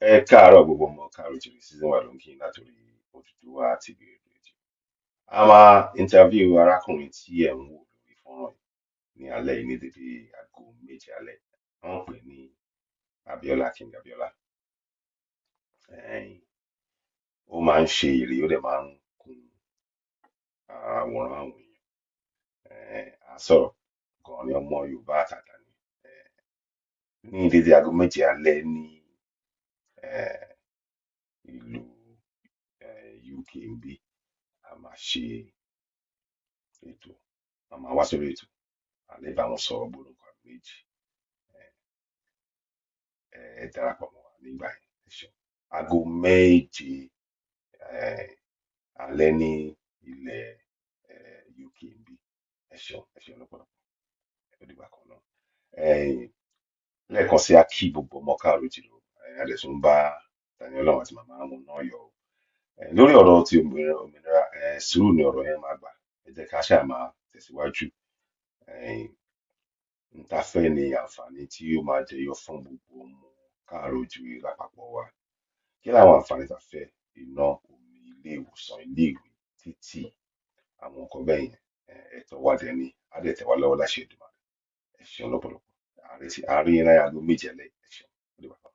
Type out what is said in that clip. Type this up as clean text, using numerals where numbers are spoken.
Ẹ káàárọ̀, gbogbo ọmọ káàárọ̀ oòjíire. Season wà ló ń kí yín látòrí Odùduwà TV Radio. A máa interview arákùnrin tí ẹ̀ ń wò lórí fọ́nrán yìí ní alẹ́ yìí ní dédé aago 7 alẹ́. Wọ́n ń pè ní Abiola, King Abiola. Ó máa ń ṣe ère, ó dẹ̀ máa ń kun àwòrán àwọn èèyàn. À sọ̀rọ̀ gan ni, ọmọ Yorùbá àtàtà ni. Ní dédé aago 7 alẹ́ ní ìlú UK níbí, a máa ṣe ètò, a máa wá sórí ètò, a lè bá wọn sọ̀rọ̀ gbólóhùn kan àbí méjì. Ẹ darapọ̀ mọ́ wa nígbà yẹn. Ẹ ṣeun. Aago 7 alẹ́ ní ilẹ̀ UK níbí. Ẹ ṣeun, ẹ ṣeun lọ́pọ̀lọpọ̀. Ó dìgbà kan náà. Lẹ́ẹ̀kan sí, a kí gbogbo ọmọ káàárọ̀ oòjíire. A dẹ̀ tún bá Tani Olohun àti màmá wọn náà yọ̀ o. Lórí ọ̀rọ̀ ti òmìnira, sùúrù ni ọ̀rọ̀ yẹn máa gbà. Ẹ jẹ́ ká ṣáà máa tẹ̀síwájú. N tá fẹ́ ni àǹfààní tí ó máa jẹyọ fún gbogbo ọmọ káàárọ̀ oòjíire lápapọ̀ wa. Kí làwọn àǹfààní tá fẹ́? Iná, omi, ilé ìwòsàn, ilé ìwé, títì, àwọn nǹkan bẹ́ẹ̀ yẹn. Ẹ̀tọ́ wa dẹ̀ ni, á dẹ̀ tẹ̀ wá lọ́wọ́ láṣẹ Èdùmàrè. Ẹ ṣeun lọ́pọ̀lọpọ̀. À ń retí, à ń rí yín ní aago 7 alẹ́. Ẹ ṣeun. Ó dìgbà kan.